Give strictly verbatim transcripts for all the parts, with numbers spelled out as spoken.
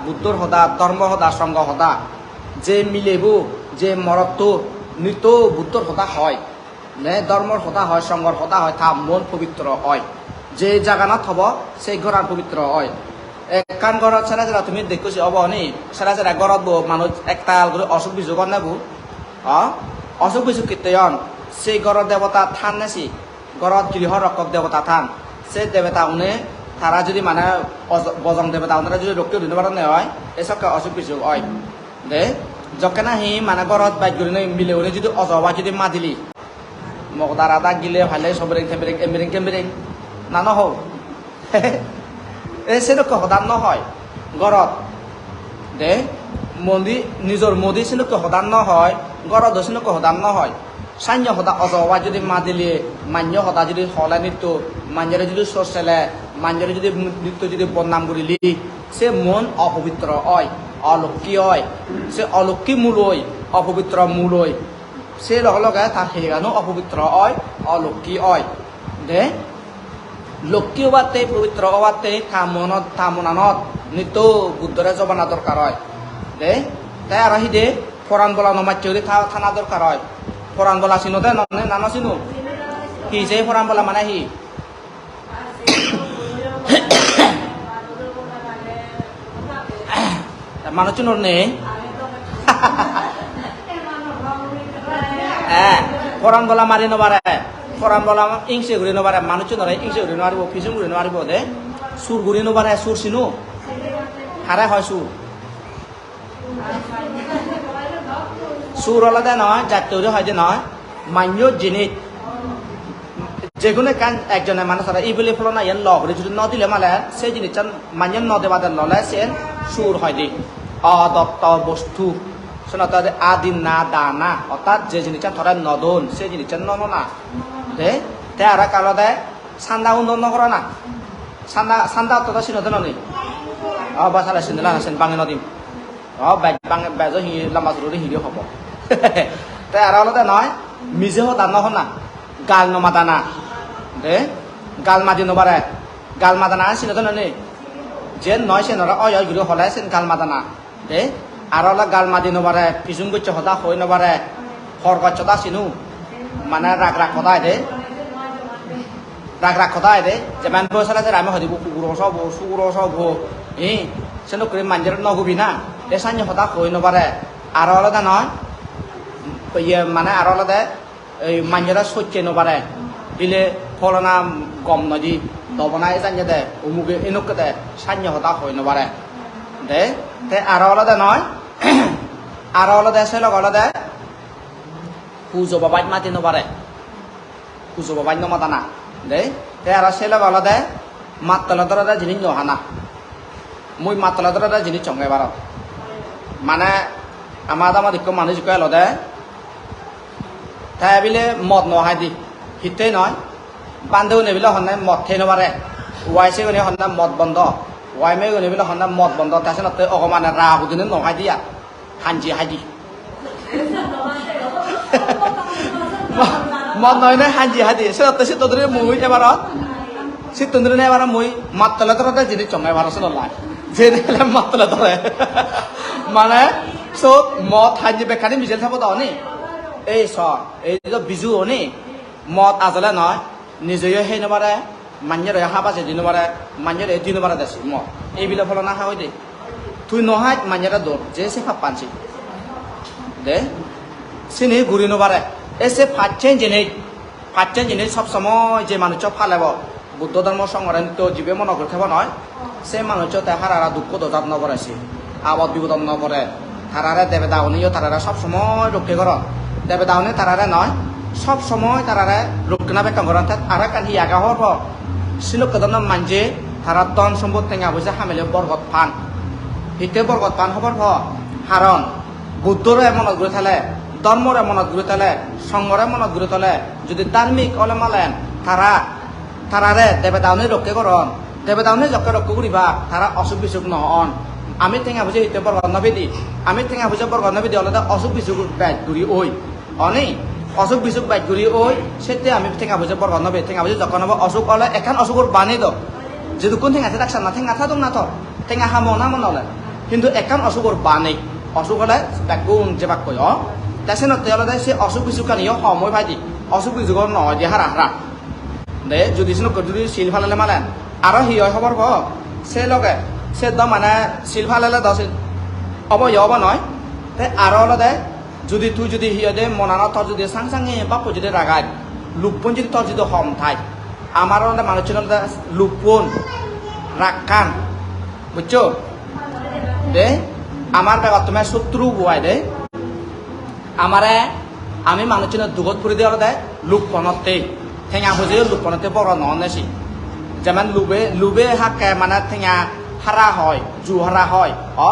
Buddhor hoda, dhormo hoda, songho hoda. Je milebo, je morotto nitto Buddhor hoda hoi, ne dhormor hoda hoi, songhor hoda hoi, ta mon pobitro oi. Je jaganot hobo, se ghoran pobitro oi. Ekkan ghorot sere sere tumi dekko se obo ni, sere sere ghorot bo manuj ektal guri osuk bisuk onne bo. O, osuk bisuk hitte on? Se ghorot debota than ne si, ghorot griho rokkok debota than. Se debota une tara judi mane ojo-, bojong debota unore judi rokke guri no paronne oi, e sokke osuk bisuk oi. De, jokke nahi mane ghorot baj gurinei mile une judi ojo obaj judi madili, mok dara dag gile palle sobereng tebereng embereng kembereng, na no ho? E sedokke hodan no hoi ghorot. De, modi, nijor modi sedokke hodan no hoi, ghorot o sedokke hodan no hoi. Sanyo hoda ojo obaj judi madile, manyo hoda judi hole nitto, manjore judi sor sele, manjore judi nitto judi bodnam gurile, se mon opobitro oi, olokki oi. Se olokki mul oi, opobitro mul oi. Se loge loge tar heyegano opobitro oi, olokki oi. De, lokki obatte, pobitro obatte ta monot, ta monanot nitto Buddhore jobana dorkar oi. De, te aro hi de, poran bola no macche guri ta-, tana dorkar oi. Poran bola sino de, none na no sino? Hi je poran bola mane hi? Manuchunor nei? Eh, poran bola mari no pare. Poran bola ingse guri no pare. Manuchunore ingse guri no paribo, pisum guri no paribo de. Sur guri no pare, sur sino? Hare hoi sur? Sur olode noi, jatte guri hoide noi, manyo jinis. Jekono ekkan ekjone mane sara ibili pholona iyen lo guri judi no dile male, se jinissan manye no debade lole sen sur hoide. Odotto bostu. Senotte hoide adinna dana, ortat je jinissan tore no don, se jinissan no lona. De, te aro ekkan olode sanda undo no gorana. Sanda, sanda otto do sinode noni? O, ba sale sinde lana sen bangi no dim. O, bej bang, bejo hi lamba suri hi hobo. Te aro olode noi, mije hoda no hona, gal no madana. De, gal madi no pare. Gal madana an sinode noni? Jen noi sen aro oi oi guri hole sen gal madana. De, aro ole gal madi no pare, pisum gocche hoda hoi no pare, hor gocche hoda sinu, mane rag rag hoda ai de. Rag rag hoda ai de, jeman bo sale sale ami hoi dibo, "Kuguro sobo, suguro sobo," hi, senok guri manjore no gubi na, e sanye hoda hoi no pare. Aro olode noi, iye mane aro olode, ei manjore socche no pare, bile pholona gom noi di, dobona e janye de, umuge enokke de, sanye hoda hoi no pare. De, te aro olode noi, aro olode se log olode pujo babaj madi no pare, pujo babaj no madana. De, te aro se log olode mattole dorede jinis no hana. Mui mattole dorede jinis honge ebaro. Mane ama adamot ikko manuj ikko elode, te bile mod no hai di, hittey noi. Bhante gune bile honne mod thei no pare, Y C gune honne mod bondo, Y M A gune bile honne mod bondo, te senotte ogo mane rag udine no hai di ar. Hanji hadi. Mo-, mon noi noi hanji hadi. Senotte sitto duri mui ebarot. Sitto duri ne ebarot mui mattole dore de jinis chonga ebarot senotte. Jeni ele mattole dore. Mane, so mod hanji bekkani mijel thebo do ni. Ei so, ei do biju oni. Mod ajole noi. Nijeyo hei no pare, manjore haba je di no pare, manjore di no pare de si mo. Ei bile pholona ha hoide. Tui no haj manjore dor, je se pappan si. De, sini guri no pare. E se pacchen jinis, pacchen jinis sob somoi je manuccho palebo. Buddho dhormo songhore nitto jibe mono guri thebo noi. Se manuccho te harara dukko dojat no pore si. Abot bipodot no pore. Tarare debedaguniyo tarare sob somoi rokke goron. Debedagune tarare noi, sob somoi tarare rokkena bekkan goron. Te aro ekkan hi age hobor po? Silokke dhoronor manje tara dhon sompot tenga poisa hamele borgot pan. Hitte borgot pan hobor po? Haron Buddhore monot guri thele, dhormore monot guri thele, songhore monot guri thele, judi dharmik ole malen tara tarare debedagune rokke goron. Debedagune jokke rokke guribak, tara osuk bisuk no on. Ami tenga poisa hitte borgot no pedi. Ami tenga poisa borgot no pedi olode osuk bisuk bej guri oi. Oni? Osuk bisuk bej guri oi, sette ami tenga poisa borgot no pedi. Tenga poisa jokke no bo osuk ole ekkan osugor bani do. Jedukkun tenga thedak sanna tenga thadok na tor. Tenga hamo na mon ole. Hintu ekkan osugor bani, osug ole bekkun jebakkoi o. Te senotte olode se osug bisukkaniyo hom oi paide, osug bisugo no oide hara hara. De, judi senotte judi sil palele malen, aro hi oi hobor po? Se loge, se do mane sil palele do se obo yo obo noi. Te aro olode, judi tui judi hi hoide monanot tor judi sang sange bappo judi ragai, luppon judi tor judi hom thai, amar olode manuchun olode luppon, rakkan, buccho? De, amar begottun sottru bo ai de. Amare, ami manuchune dugot puri de olode lupponotte. Tenga pojeyo lupponotte boro no onne si. Jemen lube, lube hakke mane tenga hara hoi, ju hara hoi. O,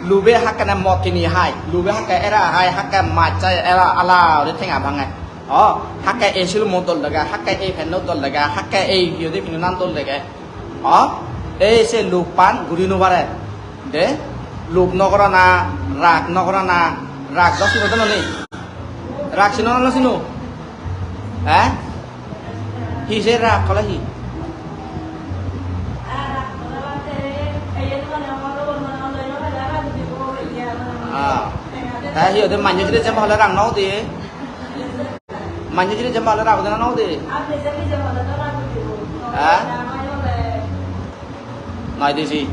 lube hakke ne mot hini hai, lube hakke era hai, hakke mach hai, era ala uri tenga bange. O, hakke ei silummo dol dege, hakke ei penno dol dege, hakke ei hi hoide pinunan dol dege. O, ei se luppan guri no pare. De, lup no gorana, rag no gorana, rag do sino de noni? Rag sino na no sino? Eh? Hi se rag hole hi? Ah. Te hi hoide manje jire jemba hole rag no udi? Manje jire jemba hole rag udi na no udi? Ha? Noi desi.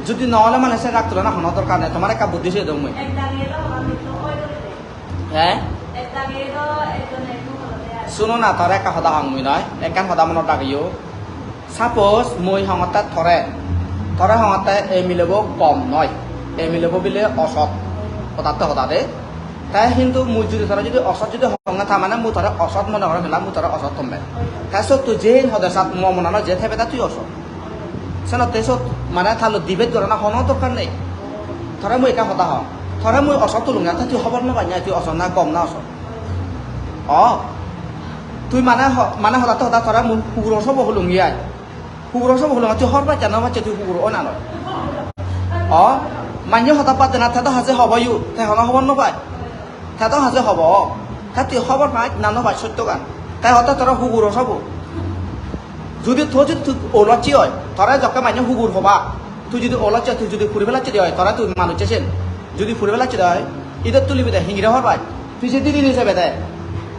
Judi no ole mane se rag tulana hono dorkar nei. Tomare ekka buddhi se dong mui. He? Suno na, tore ekka hoda hong mui noi. Ekkan hoda monot ragiyo. Suppose mui hongotte tore, tore hongotte ei milebo gom noi, ei milebo bile osot, hodatte hoda de. Te hintu mui judi tore judi osot judi honge, ta mane mui tore osot mone gorong, hela mui tore osot homme. Te sotto jen hode sat mo monano je thebe ta tui osot. Senotte sot mane talo debate gorana hono dorkar nei. Tore mui ekka hoda hong. Tore mui osot tulunge, te tui hobor no panye tui osot na gom na osot. O, tui mane ho-, mane hodatte hoda tore mui huguro sobo hulungi ai. Huguro sobo hulungi tui hor bacche no bacche tui huguro ona noi. O, manye hoda bad dena te do haje hobo yu, te hono hobor no pai. Te do haje hobo, te tui hobor pai na no pai sottogan. Te hotte tore huguro sobo. Judi to judi tui olocche oi, tore jokke manye hugur hoba, tui judi olocche, tui judi puri pelacche de oi, tore tui manucche sen. Judi puri pelacche de oi, idot tulibe de hingire hor pai. Pije diri ni sebe de.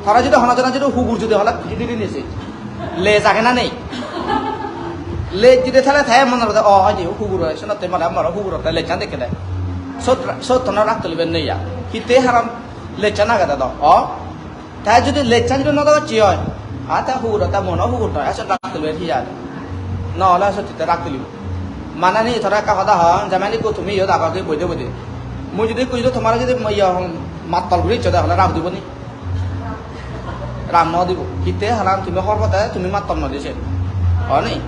Tore judi hono jona judi hugur judi hole pije diri ni se. Le jage na nei. Le judi thale the mone hode o hoide hugur oi, senotte mane moro hugurotte lechan dekke de. Sot, sot tono rak tulibe nei ya. Hitte haram lechan agede do. O. Te judi lechan judi no degocche oi, a te hugur, te mono hugur noi, ason rak tulibe hi jar. No ole ason te rak tulibo. Mane ni tore ekka hoda hong, jemon ikko tumi iyot ago ki boide boide. Mui judi ikko judi tomare judi mui iyo hong mattol guri iccho de hole rak dibo ni? Rak no dibo. Hitte halan tumi hor pode tumi mattol no dise. Oni?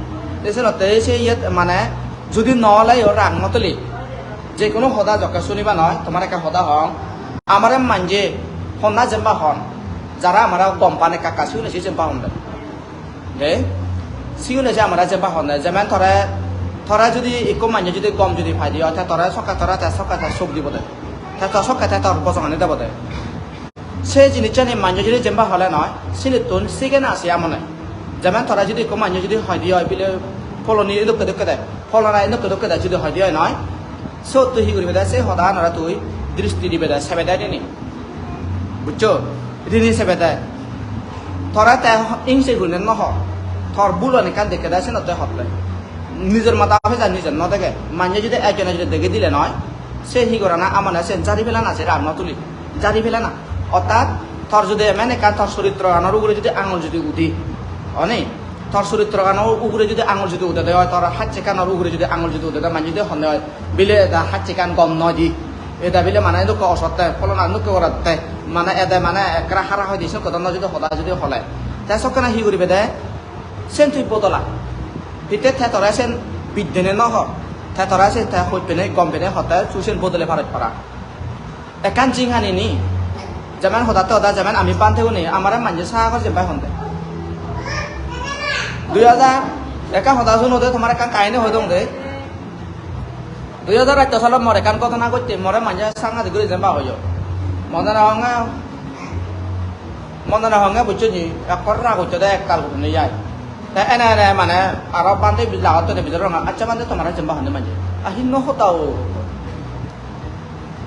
Te senotte se iyet mane judi no ole iyo rak no tuli. Je hono hoda jokke suniba noi, tomare ekka hoda hong. Amare manje honna jemba hon. Jara amare gom pan ekka ekka siune se jemba hon de. De? Siune se amare jemba hon de. Jemen tore, tore judi ikko manje judi gom judi pai de oi, te tore sokke tore te sokke te suk dibo de. Te to sokke te tor bojongani debo de. Se jinissani manje judi jemba hole noi, sinittun sigena ase amone. Jemen tore judi ikko manje judi hoi de oi bile poloni edokke dokke de, polona edokke dokke de judi hoi de oi noi, sot tui hi guribe de, se hodaganore tui dristi dibe de, sebe de rini. Buccho? Rini sebe de. Tore te ingse gurine no ho. Tor bulon ekkan dekke de, senotte hotte. Nijor mada pija nijor no dege. Manje judi ekjone judi dege dile noi, se hi gorana amone sen jari pelana, se rak no tuli. Jari pelana. Ortat tor judi emen ekkan tor soritroganor ugure judi angul judi udi, oni? Tor soritroganor ugure judi angul judi udede oi, tor hacchekkanor ugure judi angul judi udede, manje judi honne oi, bile eda hacchekkan gom noi di. Eda bile mane edokke osotte, pholona edokke goratte, mane ede mane ekkere hara hoi di, sokke do no judi hoda judi hole. Te sokkene hi guribe de? Sen tui bodola. Hitte te tore sen biddene no hor. Te tore sen te hoj pene, gom pene hotte, tui sen bodole parot para. Ekkan jinghani ni, jemen hodatte hoda, jemen ami bhante gune, amare manje sagor jempai honde. Dui hajar, ekkan hoda sunode, tomar ekkan kahini hoi dong de. Dui hajar atto salot mor ekkan ghotona ghotte, more manje sangadi guri jemba hoyo. Mone na honge, mone na honge, buccho ni, ekkor rag ucche de, ekkal guri nei ai. Te ene ene mane aro bhante bi-, lagot tone bidire ronga, "Accha bhante, tomare jemba honne manje?" "A, hinno hoda o."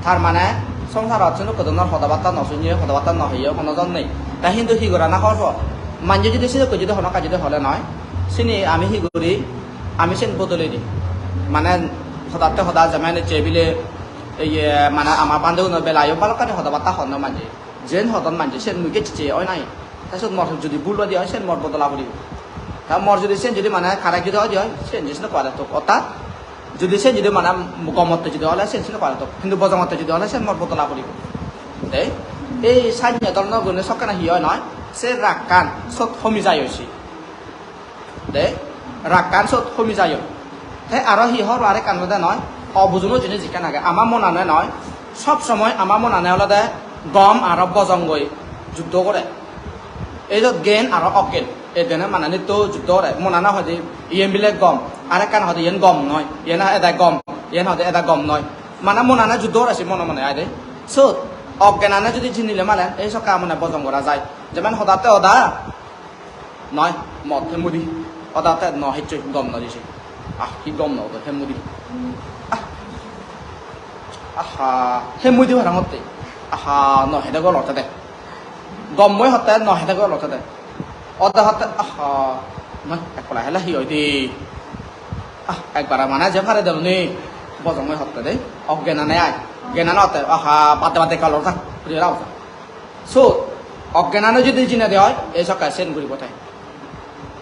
Tar mane songsarot senukko dhoronor hoda batta no sunye, hoda batta no hoye, hono jon nei. Te hintu hi gorana hobor po? Manje jodi senukko jodi hono kaj jodi hole noi, sini ami hi guri, ami sen bodole di. Mane hodatte hoda jemon ecche bile, iye, mane ama bhante uno belayo balokkani hoda batta honno manje. Jen hodon manje sen mui gecche oi nai. Te sot mor jodi bhul oi di oi, sen mor bodola puribo. Ta mor jodi sen jodi mane correct jodi oi di oi, sen jodi sen pare tok. Orthat jodi sen jodi mane gomotte jodi ole sen sen pare tok. Hintu bojongotte jodi ole sen mor bodola puribo. Te ei sanye dhoronor gune sokkene hi oi noi, se ragkan sot homi jai oi se. De, ragkan sot homi jai oi. Te aro hi hor arekkan olode noi, obujuno jinis ekkan age. Ama monane noi, sob somoi ama monane olode gom aro bojong goi juddo gore. Ei jot gyan aro ogyan, ei dene mane nitto juddo gore. Monane hoide iyen bile gom, arekkan hoide iyen gom noi, iyen ede gom, iyen hoide ede gom noi. Mane monane juddo gore se mone mone ai de. Sot ogyanane jodi jinile malen ei sokke amone bojong gora jai. Jemon hodatte hoda, noi, mot hemmudi. Oda te no hecchoi, gom no dise. Ah, hi gom no odo, hemmudi. Ah. Aha, hemmudi parang otte. Aha, no hede gol otte de. Gom moi hotte, no hede gol otte de. Oda hotte, aha, noi, ekkola hele hi oi de. Ah, ekbara mane je pare deloni. Bojong moi hotte de. Ogyanane ai. Gyanane otte, aha, badde badde gol otte. Puri rao. So, ogyanano jodi jinede oi, ei sokke sen guribo te.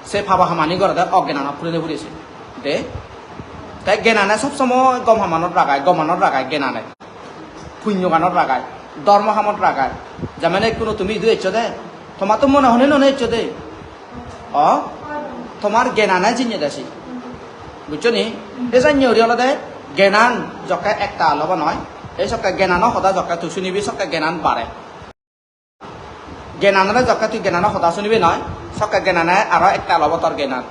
Se pabo hamani gorede ogyanano purine puri se. De. Te gyanane sob somoi gom hamanot ragai, gomanot ragai gyanane. Punyoganot ragai, dhormo hamot ragai. Jemon ekkuno tumi idu eccho de, tomattun mone hone none eccho de. O, tomar gyanane jinede se. Bujcho ni? Ei janye guri olode gyanan jokke ektal obo noi. Ei sokke gyanano hoda jokke tui sunibi sokke gyanan bare. Gyananore jokke tui gyanano hoda sunibe noi, sokke gyanane aro ektal obo tor gyanan.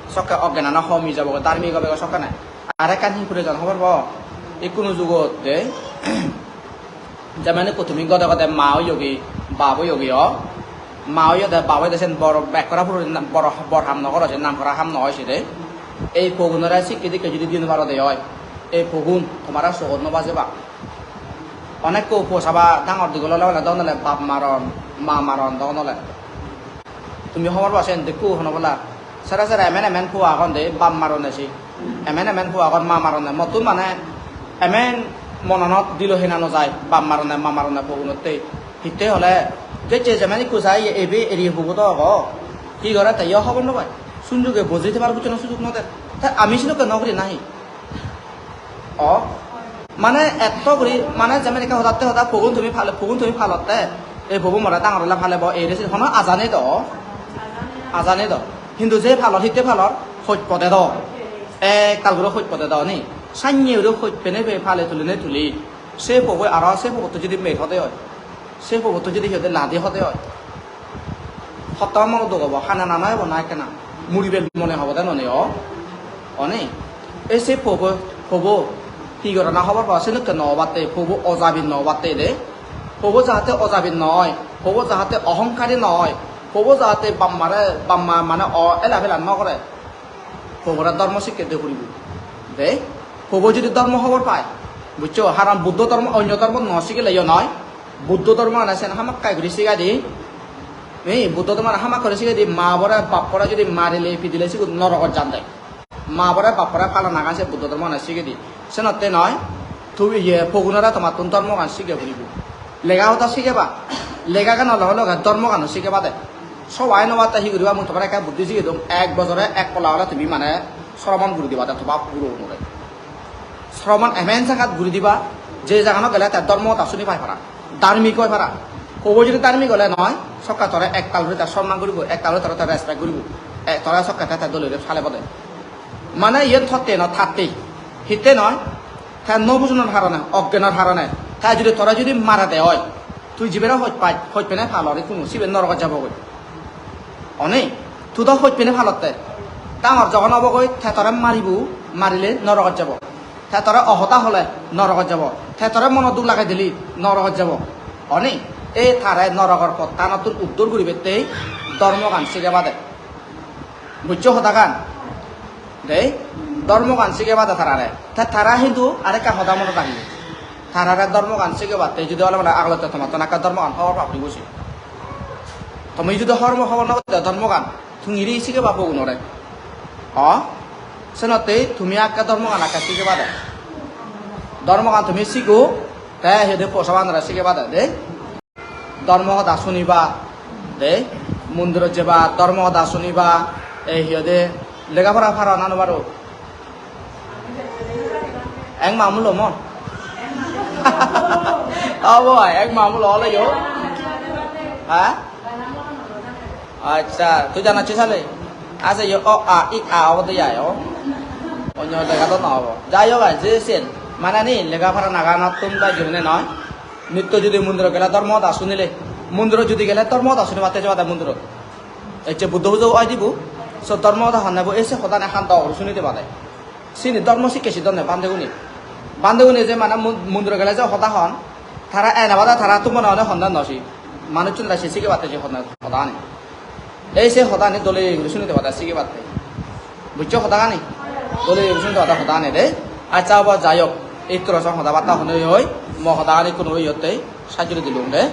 Sokke ogyanano homi jabo, dharmik obo sokkene. Arekkan hi proyojon hobor po? Ikkunu jugot de, jemon ikko tumi gode gode ma oyogi, bap oyogi o. Ma oyode, bap oyode sen bor, bekkora puro bor, bor ham no goro, sen nam gora ham no oi se de. Ei pogunore sikke dikke jodi di no paro de oi, ei pogun tomare sogot no bajebak. Onekko po saba dangor digol ole ole dogon ole bap maron, ma maron dogon ole. Tumi hobor pa sen dekku hono bola. Sere sere emen emen po agon de bap maronne se. Emen emen po agon ma maronne. Mottun mane emen monanot dilo hena no jai bap maronne ma maronne pogunotte. Hitte hole gecche jemen ikku jai ebe eri pogu do ogo. Hi gore te yo hobor no pai. Sunjuge boji thebar bucchonor sujug no der. Te ami sinokke no guri nahi? O, mane etto guri, mane jemon ekka hodatte hoda pogun tumi palo, pogun tumi palotte, ei pogun more dangor ole palebo, ei re siri hono aja nei do, aja nei do. Hintu je palor, hitte palor, hoj pode do. Ektal guri hoj pode do ni. Sanye guri hoj pene pe pale tuline tuli. Se pobo aro se pobottun jodi mer hode oi, se pobottun jodi hi hoide ladi hode oi, hotta mono duk obo, hana nana obo na ekkena, muribe mone hobo de none o, oni? E se pobo, pobo hi gorana hobor pa, sedokke no obatte, pobo ojabin no obatte de, pobo jahate ojabin no oi, pobo jahate ohonkari no oi, pobo jahate bap mare, bap ma mane o ela pela no gore. Pobore dhormo sikke de puribo. De, pobo jodi dhormo hobor pai, bujcho? Haron Buddho dhormo, onyo dhormo no sigile yo noi. Buddho dhormo ane sen hamakkai guri sigai di. Ei Buddho dhormo ane hamakkai guri sigai di, ma bore, bap bore jodi marile, pidile sigun norogot jan de. Ma bore, bap bore palanagan se Buddho dhormo ane sigai di. Senotte noi, tui iye, pogunore tomattun dhormogan sige puribo. Lega hoda sigeba. Legagan loge loge dhormogano sigeba de. Sobai no batte hi guriba, mui tomare ekka buddhi sigei dong. Ek bojore ek pola ole tumi mane sromon guri diba de toba guro unore. Sromon emen jagat guri diba, je jagano gele te dhormo hoda suni pai para. Dharmik oi para. Hobo jodi dharmik ole noi, sokke tore ektal guri te somman guribo, ektal guri tore te respect guribo. E, tore sokke te, te dole guri salebo de. Mane iyen thotte no, thatte. Hitte noi? Te no bujunor harone, oggenor harone, te judi tore judi mare de oi, tui jibere hoj paj, hoj pene palor ikkunu, sibe norogot jabogoi. Oni? Tui do hoj pene palotte. Dangor jogon obogoi, te tore maribo, marile norogot jabo. Te tore ohoda hole norogot jabo. Te tore mono duk lagei dili norogot jabo. Oni? E tare norogor pottanottun uddor guribatte dhormogan sigebade. Bujjo hodagan? Dei, dhormogan sigebade tarare. Te tara hintu arekkan hoda monot ragile. Tarare dhormogan sigebatte judi ole mane agolotte tomattun ekka dhormogan hobor pabbe buji. Tumi judi hormo hobor no pade dhormogan, tumi ri sigeba pogunore. O? Senotte tumi ekka dhormogan ekka sigebade. Dhormogan tumi sigo, te hede posabanore sigebade, dei? Dhormo hoda suniba, de, mondirot jeba, dhormo hoda suniba, ei hi hoide, lega pora paro na no paro? Ek mamulo mo? Obo bhai, ek mamulo ole yo? Ha? Accha, tui janacchi sale? Ase yo, o, a, ik, a, obo de ya, o. Onyo lega do no obo. Jai hok, bhai, je sen. Mane ni, lega pora naganottun bai jurine noi. Nitto judi mondirot gele dhormo hoda sunile, mondirot judi gele dhormo hoda sunibatte jebade mondirot. Ecche Buddho pujo oi dibo, so dhormo hoda honne bo, ei se hodani han dok guri suni debade. Sini dhormo sikke sidonne bhante gune. Bhante gune je mane mon-, mondirot gele je hoda hon, tara ene bade tara tumone one honne no si. Manuchchun tara si sigebatte je honne hodani. Ei se hodani dole guri suni debade sigebatte. Bujjo hodagani? Dole guri suni debade hodagani de. Accha, obo jai hok. Ei toro song hoda batta honei hoi, mo hodagani kuno iyotte sajjuri dilung de.